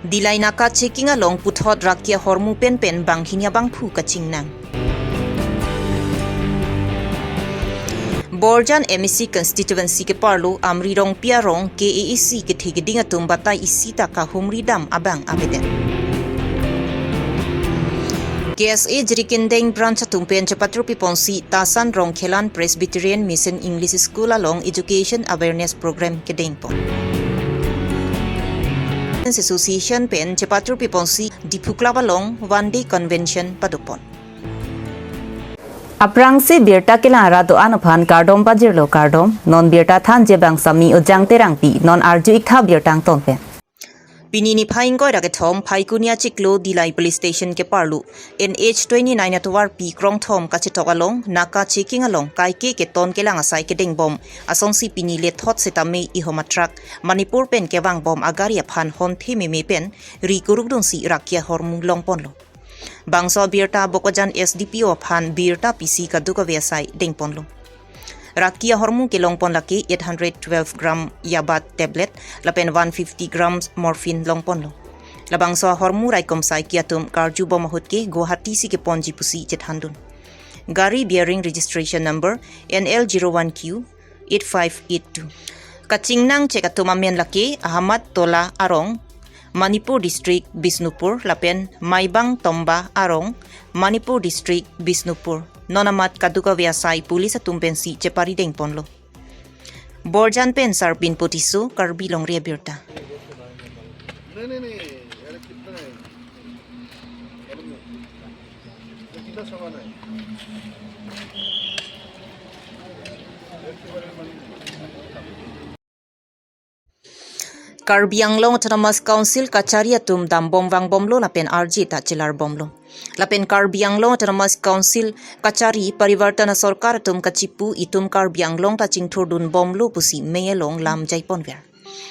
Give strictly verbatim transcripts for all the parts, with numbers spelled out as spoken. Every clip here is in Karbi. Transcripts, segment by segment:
Dillai naka checking along puthot rakki ahormu pen pen banghini abangphu kachingnang. Borjan M A C constituency keparlo Amri Rongpi arong K A A C kethe keding atum batai isi ta kahumri dam abang avedet. K S A Jirikindeng branch atum pen chepatrupi ponsi Tasan Rongkhelan Presbyterian Mission English School along education awareness program kedengpon. Association pen chepatrupi ponsi Diphu Club along one day convention padopon. Aphrangsi birta kelang arat do-an aphan kardom pajirlo kardom, non birta thanji abang Sami Ojang Terangpi, non arju-ik tha birta angton pen. Pini niphai ingkoi ra kethom Phaikuni achiklo Dillai Police Station keparlo N H twenty nine atovarpi krongthom kachethok along naka checking along kaike keton kelang asai kedengbom asonsi pini lethot setame ihom atruck Manipur pen kevangbom agari aphan honthe meme pen ri kurukdunsi rakki ahormu longponlo. Bangso abirta Bokajan S D P O aphan birta pisi kadokave asai dengponlo. Rakki ahormu kelongpon lake eight hundred twelve gram yaba tablet lapen one fifty grams morphine longponlo. Labangso ahormu raikom saiki atum karjubom ahut ke Guwahati si keponji pusi chethandun. Gari bearing registration number N L zero one Q eight five eight two. Kachingnang chek atum amen lake Ahmad Tola arong, Manipur District, Bishnupur, lapen Maibang Tomba arong, Manipur District, Bishnupur. Non amat kadokave asai police atum pensi chepari dengponlo. Borjan pen Sarbin Potiso, Karbi Longri Abirta. नहीं, नहीं, नहीं, अरे कितना है? मालूम नहीं। ये कितना सामान है? Karbi Anglong Autonomous Council kachari atum dambom vangbomlo lapen arje ta chelarbomlo. Lapen Karbi Anglong Autonomous Council kachari Parivartan Sorkar atum kachipu itum Karbi Anglong ta chingthurdunbomlo pusi mei along lam jaiponver.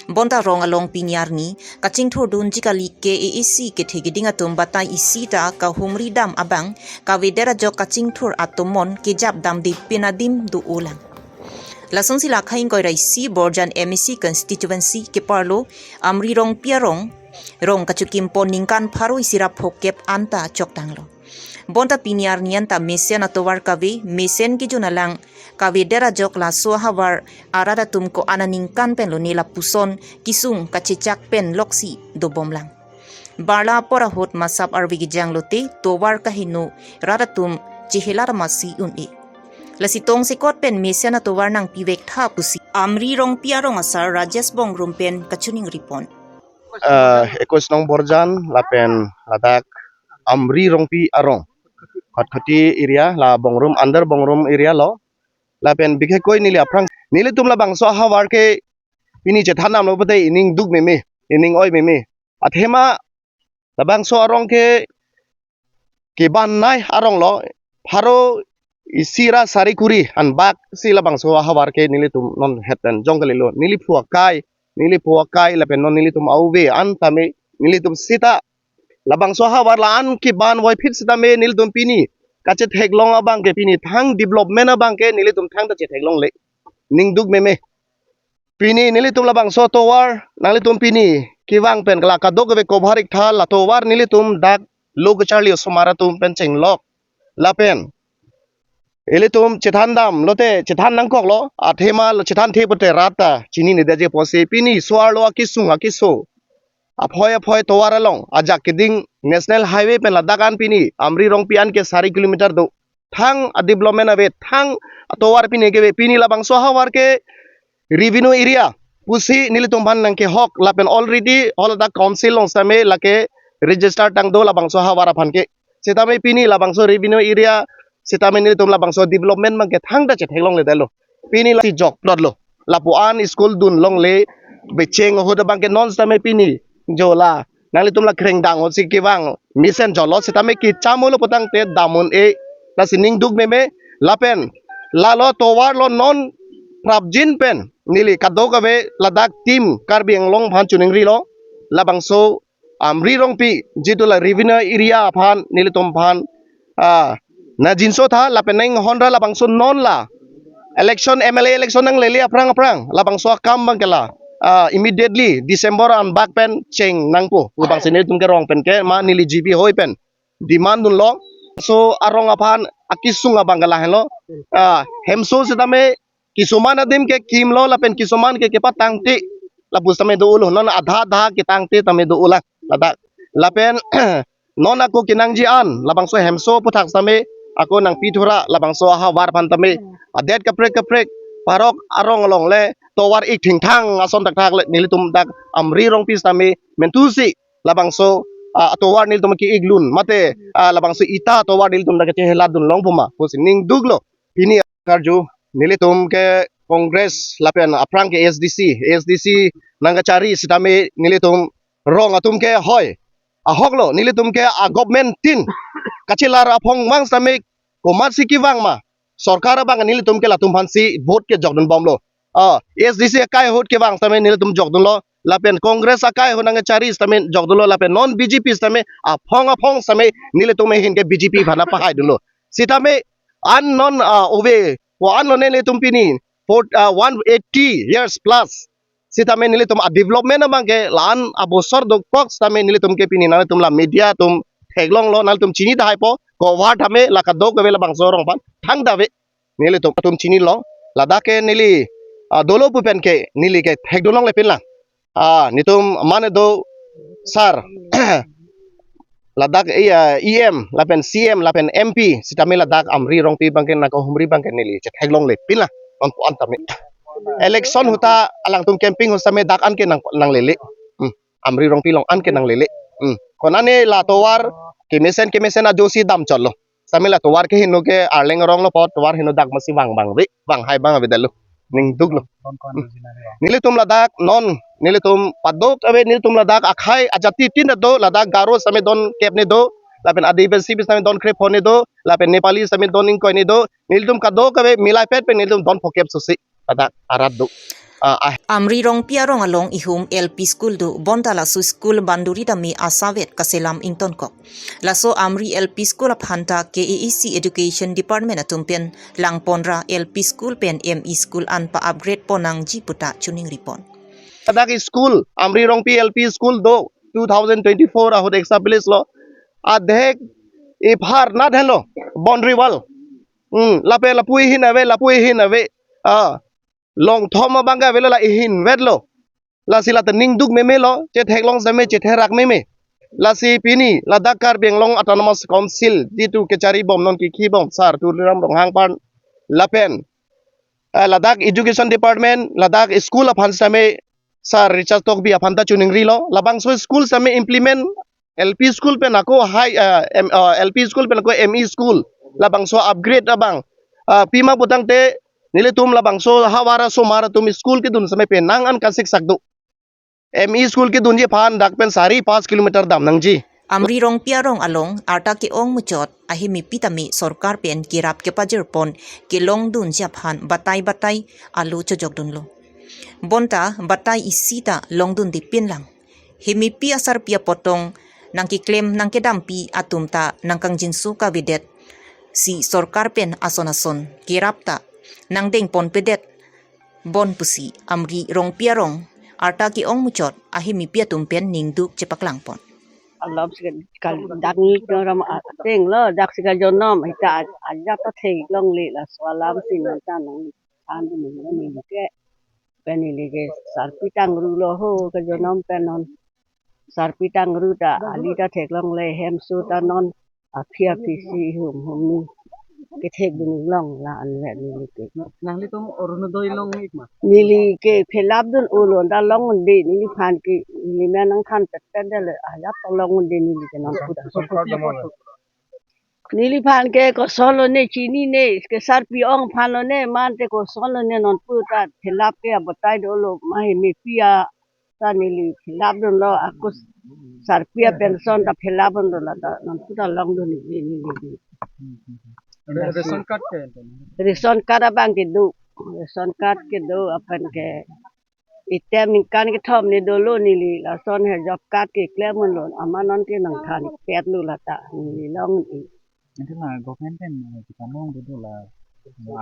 Bonta rong along pini arni kachingthurdunji kali K A A C kethe keding atum batai isi ta kahumri dam abang kavedet ajok kachingthur atomon kejap damde pin adim do-olang. Lasonsi la khei ingkoi ra isi Borjan M A C constituency keparlo Amri Rongpi arong, rong kachokimpon ningkan pharo isi ra phokep anta choktanglo. Bonta pini arni anta mesen atovar kave, mesen kejun alang kavedet ajok laso ahavar arat atum ko-an aningkan pen lone lapuson kesung kachechak pen loksi dobomlang. Barla apor ahut masap arve kejang lote tovar kaheno rat atum chehelar masi un-e. Lasi tongsekot pen mesen atovar nangpivek tha pusi Amri Rongpi arong asar Rajesh Bongrung pen kachiningripon. Ah, ekus nong Borjan lapen ladak Amri Rongpi arong, Khatkhati area, la Bongrung, under Bongrung area lo. Lapen bikhe koi neli aphrang, nelitum labangso ahavar ke pini chethandamlo pute ining duk meme, ining oi meme. Athema labangso arong ke keban nai arong lo, pharo isi ra sari kuri anbak si labangso ahavar ke nelitum non het pen jong kalilo. Neli phu akai, neli phu akai lapen non nelitum auve an tame nelitum sita labangso ahavar la-an keban voiphit sitame nelitum pini kachetheklong abang ke pini thang development abang ke nelitum thangta chetheklongle. Ning duk meme. Pini nelitum labangso tovar nanglitum pini kevang pen kala kadokave cover-ik tha, la tovar nelitum dak lo kacharli osomar atum pen chenglok. Lapen ilitum chethandam lote chethan nangkoklo, athema lo chethanthe pute rat ta chinine detji apotsi pini so-arlo akesung akeso aphoi aphoi tovar along ajak keding National Highway pen ladak an pini Amri Rongpi an ke sari kilometer do. Thang a-development ave, thang atovar pini keve, pini labangso ahavar ke revenue area pusi nelitum aphan nangkehok lapen already haladak council along sitame lake register tangdo labangso ahavar aphan ke. Sitame pini labangso revenue area sitame nelitum labangso development abang ke thangta chetheklongledetlo. Pini lasi jok plot lo. Lapu-an school dunlongle, becheng ahut abang ke non sitame pini jola nanglitum la krengdang ahutsi kevang mesen jolo sitame kecham-olo putangte dam un-e, lasi ning duk meme. Lapen lalo tovar lo non prapjin pen neli kadokave ladak team Karbi Anglong aphan chiningrilo, labangso Amri Rongpi jitu la revenue area aphan nelitum aphan, ah, nangjinso tha lapen nanghon ra labangso non la election, M L A election nanglele aphrang aphrang labangso akam abang ke la ah, immediately December anbak pen cheng nangpo pu abang si nelitum ke rong pen ke ma neli G B hoi pen demand dunlo. So arong aphan akesung abang ke lahenlo. Ah, hemso sitame kisuman adim ke kimlo lapen kisuman ke kepatangte lapu sitame do-olo, non adha adha ketangte tame do-olang ladak. Lapen non ako kenangji an labangso hemso aphuthak sitame ako nangpi thura labangso ahavar aphan tame adet kaprek kaprek parok arong along le tovar ik thingthang ason thakthak le nelitum dak Amri Rongpi sitame mentu si labangso, ah, tovar nelitum ke-ik lun mate, ah, labangso ita tovar nelitum dak kechehelat dun long puma pusi ning duklo. Pini karju nelitum ke Congress lapen aphrang ke A S D C, A S D C nangkachari sitame nelitum rong atum ke hoi ahoklo, nelitum ke a government tin kachelar aphong vang sitame komatsi kevang ma sorkar abang nelitum ke latum aphansi vote kejok dunbomlo. Ah, A S D C akai ahut kevang sitame nelitum jok dunlo lapen Congress akai ahut nangkachari sitame jok dunlo lapen non B J P sitame aphong aphong sitame nelitum ahin ke B J P aphan pahai dunlo. Sitame an non, ah, ove ko an non nelitum pini for, ah, one eighty years plus sitame nelitum a development abang ke la-an abosor dokok sitame nelitum ke pini nangtum la media atum theklonglo, nangtum chini tahai po, cover tame la kadokave labangso rong aphan thangta ave. Nelitum atum chinilo, ladak ke neli, ah, dolo pu pen ke neli ke thekdun longle pinlang. Ah, netum mane do sir ladak, iya, E M lapen C M lapen M P sitame ladak Amri Rongpi abang ke nangkahumri abang ke neli chetheklongle pinlang. Nonpu an tame election ahut ta alangtum campaign ahut sitame dak an ke nang, nanglele. Hmm. Amri Rongpi along an ke nanglele. Hmm. Konane la tovar kemesen kemesen ajosi damchotlo. Sitame la tovar ke heno ke arleng arong lo po, tovar heno dak masi vang vang ave, vang hai abang avedetlo. Ning duklo. Nelitum ladak non, nelitum padokave, nelitum ladak akhei ajati tin do, ladak Garo sitame don kep ne do, lapen Adivasi sitame don krepho ne do, lapen Nepali sitame don ingkoi ne do, nelitum kadokave milaipet pen nelitum don phokep sosi ladak arat do. Ah, ah. Amri Rongpi arong along ihum L P school do, bonta laso school banduri tame asavet kaselam ingtonkok. Laso Amri L P school aphan ta K A A C Education Department atum pen langponra L P school pen M E school an pa-upgrade ponnangji puta chuning ripon. Ladak school, Amri Rongpi L P school do, two thousand twenty-four ahut establish lo. Adhek iphar nat henlo, boundary wall. Hmm, lapen lapu ihin ave, lapu ihin ave. Ah, longthom abang ke avelo la ihin vetlo. Lasi la ta ning duk meme lo, chetheklong sitame chetherak meme. Lasi pini ladak Karbi Anglong Autonomous Council jitu kechari bom non kekhi bom sar Tuliram Ronghang aphan lapen, eh, ladak Education Department, ladak school aphan sitame sar Richard Tokbi aphan ta chuning rilo, labangso school sitame implement L P school pen ako high, eh, M, eh, L P school pen ako M E school labangso upgrade abang, ah, pima putangte nelitum labangso havar asomar atum school kedun sitame penang an kasik sak do. M E school kedunji aphan dak pen sari pas kilometer dam nangji. Amri Rongpi arong along arta ke-ong muchot ahemipi tame sorkar pen kerap kepajirpon kelongdunji aphan batai batai alo chojokdunlo. Bonta batai isi ta longdunde pinlang. Hemipi asarpi apotong nangkeklem nangkedampi atum ta nangkangjinso kavedet si sorkar pen ason ason kerap ta nangdengponpedet bon pusi Amri Rongpi arong arta ke-ong muchot ahemipi atum pen ning duk chepaklangpon. Alam si kal dak ni ram ateng lo, dak si kajonom, ita ajat ta theklongle, laso alam si non ta nang than dun lo neli ke. Pen neli ke sarpi tangrulo ho, kajonom pen non. Sarpi tangru ta ali ta theklongle, hemso ta non aphi aphi si hum hum ni kethekdun long la anvet neli ke. Nanglitum Orunodoi long-ik ma? Neli ke fill up dun-olo, ta longdunde neliphan ke, neli men nangthan petpet detlo, ajat ta longdunde neli ke non puta. Sorkar dam lo. Neliphan ke kosonlo ne chinine, ke sarpi ong aphan lo ne, mante kosonlo ne nonpu ta fill up ke abatai dolo, ma hemipi a ta neli fill up dunlo, ako sarpi a pension ta fill up dunlo, ta nonpu ta longdun neli, neli. Re-, ration card ke? Ration card abang kedo, ration card kedo, aphan ke item ningkan kethom ne dolo neli, lason he job card keklem unlo, amat non ke nangthanpetlo lata neli long-ik. Ante la government pen, eh, kita nong do la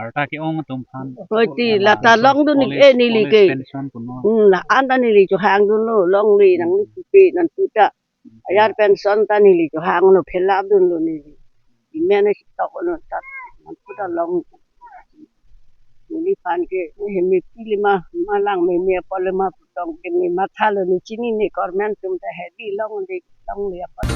Arta ke-ong atum aphan. Oi, ti lata longdun ik, eh, neli ke. College pension punon. Hmm, la-an ta neli chohangdunlo, longle nangli pupe nangputa. Ajar pension ta neli chohanglo, fill up dunlo neli. Imen si tok lo ta, nangputa long. Neliphan ke, eh, mepi lima, malang meme apor lima putong ke me mathalo ne chinine, government atum ta hedi longle, longle apor.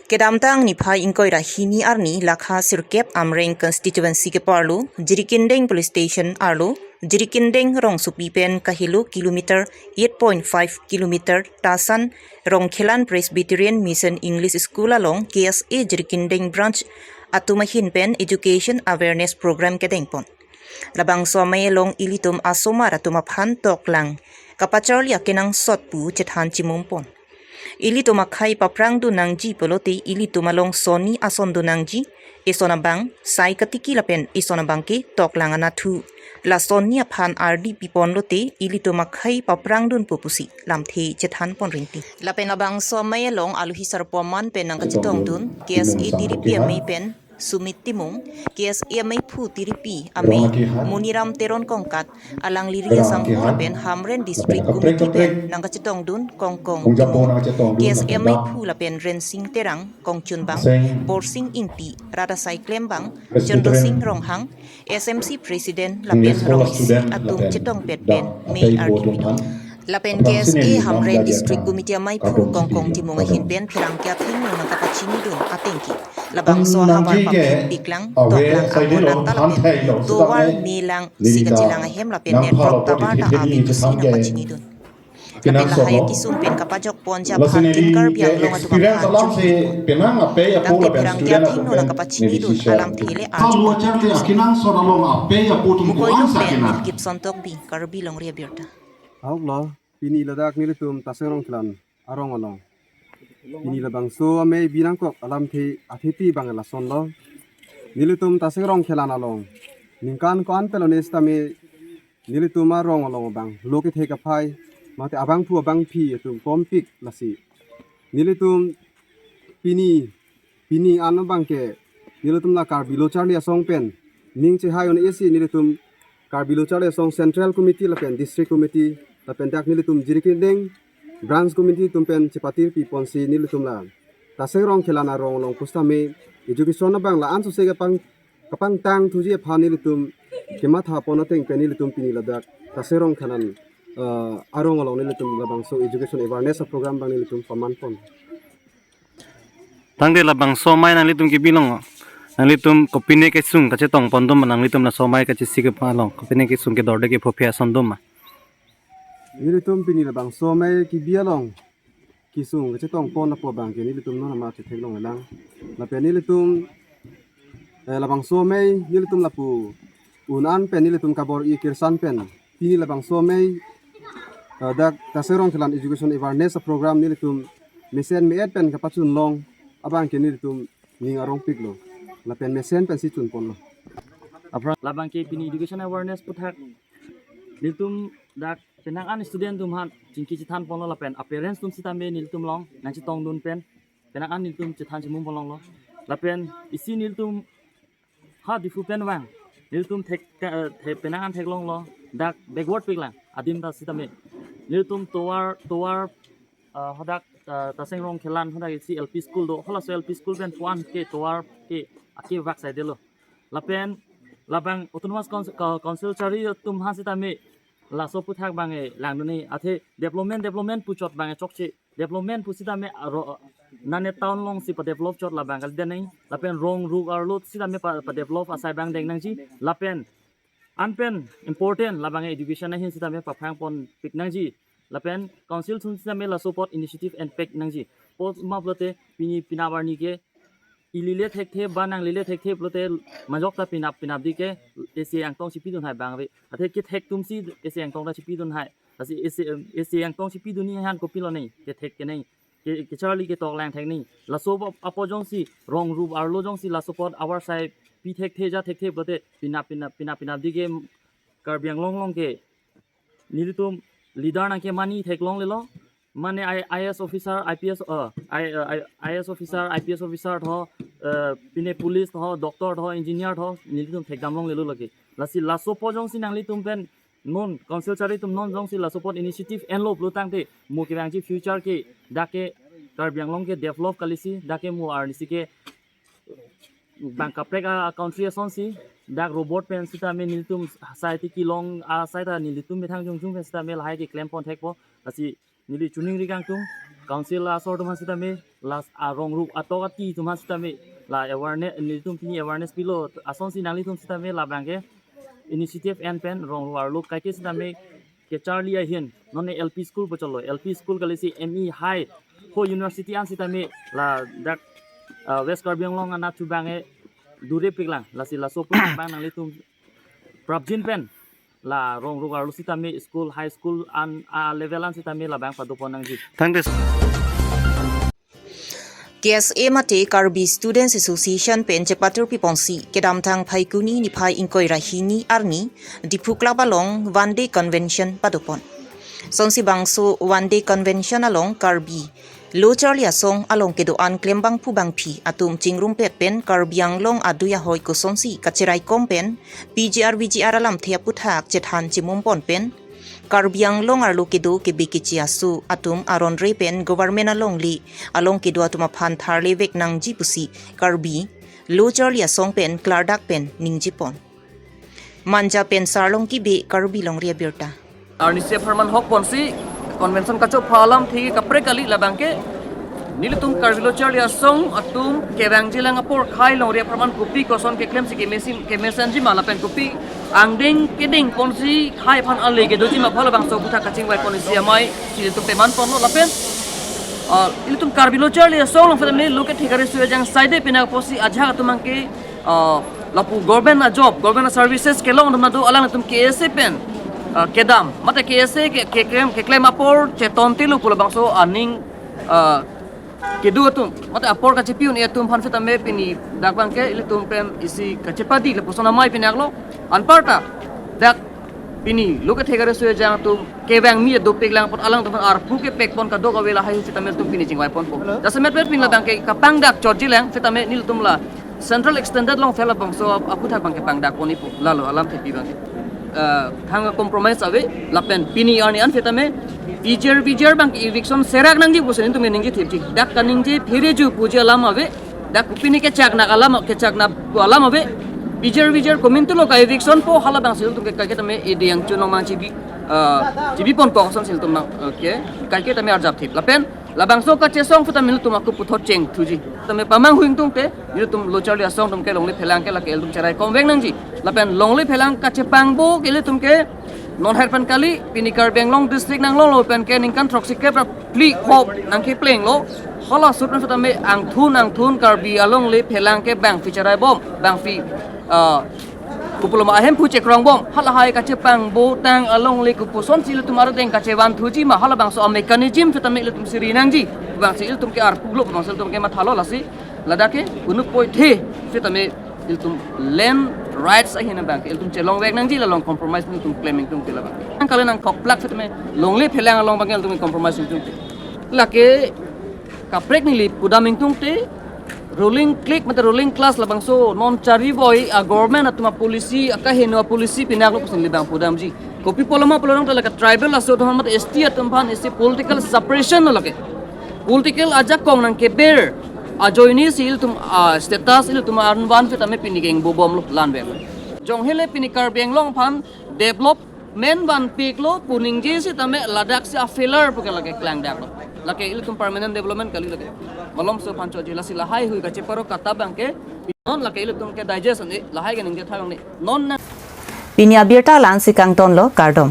Kedamtang niphai ingkoi ra hini arni lakha sirkep Amreng constituency keparlo, Jirikindeng Police Station arlo, Jirikindeng rongsopi pen kahelo kilometer eight point five kilometer Tasan Rongkhelan Presbyterian Mission English School along K S A Jirikindeng branch atum ahin pen education awareness program kedengpon. Labangso amei along ilitum asomar atum aphan toklang kapacharli akenangsot pu chethan chimumpon. Ilitum akhei paprangdun nangji pulote ilitum along sonni ason dun nangji, eson abang sai katiki lapen eson abang ke toklang anathu. La sonni aphan ardi piponlote ilitum akhei paprangdunpo pusi lamthe chethanpon rinti. Lapen labangso amei along aluhi sarpo aman pen nangkachetongdun K S A tiripi amei pen Sumit Timung, K S A ameiphu tiripi amei Moniram Teron Kongkat, alangli ri asangho lapen Hamren District Committee pen nangkachetongdun Kongkong Timung, K S A ameiphu lapen Rensing Terang, Kongchunbang, Borsing Ingti, Radasai Klembang, Chandra Singh Ronghang, S M C President lapen rong isi atum chetongpet pen mei ardi pidun. Lapen K S A Hamren District Committee ameiphu Kongkong Timung ahin pen pherangke athengno nangkapachinidun atengke, labangso ahavar papleng piklang, toklang angbong anta lapen tovar melang si kachelang ahem lapen network tower ta ave pusi nangpachinidun. Lapen lahai akesung pen kapajokponji aphan Team Karbi Anglong atum aphan chongpon. Penang ape apo lapen pherangke student atum athengno pen nangkapachinidun neli share alamthe le arju. Halo charli akenangsot along ape apo atum ko-an sa kenangsot. Mukoi pen Kipson Tokbi, Karbi Longri Abirta. Ahok lo, pini ladak nelitum Taseng Rongkhelan arong along. Pini labangso amei binangkok alamthe athepi abang lason lo. Nelitum Taseng Rongkhelan along ningkan ko-an pelone sitame nelitum arong along abang lo kethek aphai mate abangphu abangphi atum kompik lasi. Nelitum pini, pini an abang ke nelitum la Karbi Lo Charli Asong pen ning chehai un-e si nelitum Karbi Lo Charli Asong Central Committee lapen District Committee lapen dak nelitum Jirikindeng Branch Committee atum pen chepatir piponsi nelitum la Taseng Rongkhelan arong along pusitame education abang la-an sose kapang, kapangtang thuji aphan nelitum kematha pon ateng pen nelitum pini ladak Taseng Rongkhelan, eh, arong along nelitum labangso education awareness program abang nelitum pamanpon. Tangte labangso amei nanglitum kebi along, nanglitum kopine kesung kachetongpon doma, nanglitum laso amei kachesik aphan along kopine kesung kedorde kepho phe ason doma? Nelitum pini labangso amei kebi along kesung kachetongpon apo abang ke nelitum non amat chetheklonglelang. Lapen nelitum, eh, labangso amei nelitum lapu un-an pen nelitum kabor-i kirsan pen pini labangso amei, eh, dak Taseng Rongkhelan education awareness program nelitum mesen me-et pen kapachunlong abang ke nelitum ning arongpiklo. Lapen mesen pensi chunponlo. Aphrang labang ke pini education awareness aputhak nelitum dak penang an student atum aphan chingki chethanponlo lapen a-parents atum sitame nelitum along nangchetongdun pen penang an nelitum chethan chimumponlonglo. Lapen isi nelitum ha Diphu pen vang nelitum thek, eh, thek penang an theklonglo, dak backward piklang adim ta sitame nelitum tovar, tovar, eh, hadak, eh, Taseng Rongkhelan hadak isi L P school do, halaso L P school pen puan ke tovar ke ake vak saidelo. Lapen labang Autonomous Council, Council charli atum aphan sitame laso aputhak abang e langdun-e, athe development, development puchot abang e chokche, development pusitame aro nane town alongsi padevelop chot labang kalidet nangji, lapen rong rup arlo sitame pa, padevelop asai abang deng nangji, lapen an pen important labang education ahin sitame paphrangponpik nangji, lapen council atum sitame laso apot initiative enpek nangji. Apot ma pulote pini penap arni ke ili le thekthe ba nangli le thekthe pulote majok ta penap penapdi ke isi angtong chipidun hai abang ave. Athe kethek atumsi isi angtong ta chipidun hai. Lasi isi, isi angtong chipidunji aphan kopilo nangji, kethek ke nangji, ke, kecharli ketoklang thek nangji. Laso apo, apo jongsi rong rup arlo jongsi laso apot avarsai pi thekthe ja thekthe pulote penap, penap, penap, penapdi ke Karbi Anglong along ke nelitum leader nangkemani theklonglelo. Mane I, I A S officer, I P S, uh, I, uh, I, I A S officer, I P S officer tho, eh, pine police tho, doctor tho, engineer tho, nelitum thekdam longlelo lake. Lasi laso apot jongsi nanglitum pen non council chari atum non jongsi laso apot initiative enlo pulo tangte mo kevangji future ke dak ke Karbi Anglong ke develop kalisi, dak ke mo arnisi ke bang kaprek a country asonsi dak robot pen sitame nelitum society kelong asai ta nelitum methang jongjung pen sitame lahai keklem pon thekpo. Lasi neli choningri kangtung council asor atum aphan sitame, lasi arong ru atok ati atum aphan sitame la awareness, nelitum pini awareness pilo asonsi nanglitum sitame labang ke initiative en pen rong ru arlo kaike sitame kecharli ahin non L P school pu cholo, L P school kalisi M E high ho university an sitame ladak, ah, West Karbi Anglong anatthu abang e dure piklang. Lasi laso apot bang nanglitum prapjin pen la rong ru arlo sitame school, high school an a level an sitame labang padopon nangji. Thank you. K S A mate Karbi Students Association pen chepatur piponsi kedamtang Phaikuni niphai ingkoi ra hini arni Diphu Club along one day convention padopon. Sonsi bangso one day convention along Karbi lo charli asong along kedo-an klembangphu bangphi atum chingrumpet pen Karbi Anglong adui ahoi kosonsi kacheraikom pen P G R V G R alamthe aphuthak chethan chimum pon pen Karbi Anglong arlo kedo kebe keche aso atum aron re pen government alongle along kedo atum aphan tharle vek nangji pusi Karbi lo charli asong pen klardak pen ningje pon. Manja pen Sarlong Kibe, Karbi Longri Abirta. Arnisi apharman hok ponsi convention kachopha alamthe kaprek kali labang ke nelitum Karbi lo charli asong atum kevangjilang apor khei longri apharman kopi koson keklemsi kemesin kemesenji ma lapen kopi angdeng kedeng ponsi khei aphan ale kedoji ma phala bangso aphuthak kachingvai pon isi amei si nelitum peman ponlo lapen, ah, nelitum Karbi lo charli asong along phatam ne lo kethek ari suyajang saide pina apotsi ajahak atum abang ke, ah, lapu government a job, government a services kelong atum nado alangtum K S A pen, ah, kedam mate K S A ke keklem keklem apor cheton tilo pu labangso aning, ah, kedo atum mate apor kachepi un-e atum aphan sitame pini dak abang ke ilitum pen isi kachepadi lapuson amei pini aklo anparta dak pini lo kethek ari suyajang atum kevangmi dopiklang apot alangtum aphan arpu kepek pon kadokave lahai sitame ilitum pini chingvai ponpo. Jasemet pen pini labang ke kapangdak chotjilang sitame nelitum la Central Extended Longphel abangso aphuthak abang kepangdak pon ipo lalo alamthe pi abang ke, eh, thang compromise ave lapen pini arni an sitame P G R V G R abang ke eviction serak nangji pusi nelitum ningje thipji. Dak kaningje phereju puji alam ave. Dak pini kechaknak alam kechaknak alam ave. P G R V G R komin tulo ka eviction po hala abangsi nelitum ke kaike tame ede yang chunong mang chibi, ah, chibi pon pong son si nelitum mang. Okay. Kaike tame arjap thip. Lapen labangso kachesong sitame nelitum ako puthot chengthuji. Tame pamanghu ingtungte nelitum lo charli asong atum ke longle phelang ke lake ilitum cheraikom vek nangji. Lapen longle phelang kachepangbo ke ilitum ke non her pen kali pini Karbi Anglong district nanglonglo pen ke ningkan throksi kep ra phli hop nangkeplenglo. Hala sut pen sitame angthun angthun Karbi alongle phelang ke bangphi cheraibom, bangphi, ah, kopuloma ahemphu chekrongbom. Halahai kachepangbo tang alongle kopuson si ilitum ardeng kachevanthuji ma hala bangso a mechanism sitame ilitum si ri nangji. Bangsi ilitum ke arpuklo bangsi ilitum ke mathalo lasi. Ladak ke unuk poithe sitame ilitum land rights ahin abang ke ilitum chelong vek nangji la along compromise nelitum claiming tung tila abang. Ang kali nangkokplak sitame longle phelang along abang ke ilitum compromise tung te. Lake kaprek neli pudam ingtungte ruling clique mate ruling class labangso non charivoi a government atum a policy akaheno a policy pini aklo pusi neli abang pudamji. Kopi pu alam pulo nangta lake tribal aso atum aphan mate S T atum aphan isi political separation lo lake. Political ajakong nangkeber ajoine si ilitum a status ilitum arvan sitame pini keng bobomlo lanve. Jong hele pini Karbi Anglong aphan development vanpiklo pu ningje sitame ladak si a failure pu ke lake klangdaklo. Lake ilitum permanent development kali lake. Malomso aphan choji lasi lahai hui kacheparo kata abang ke non lake ilitum ke digest ne lahai ke ningje thang ne non na Pini abirta la-ansi kangtonlo, kardom.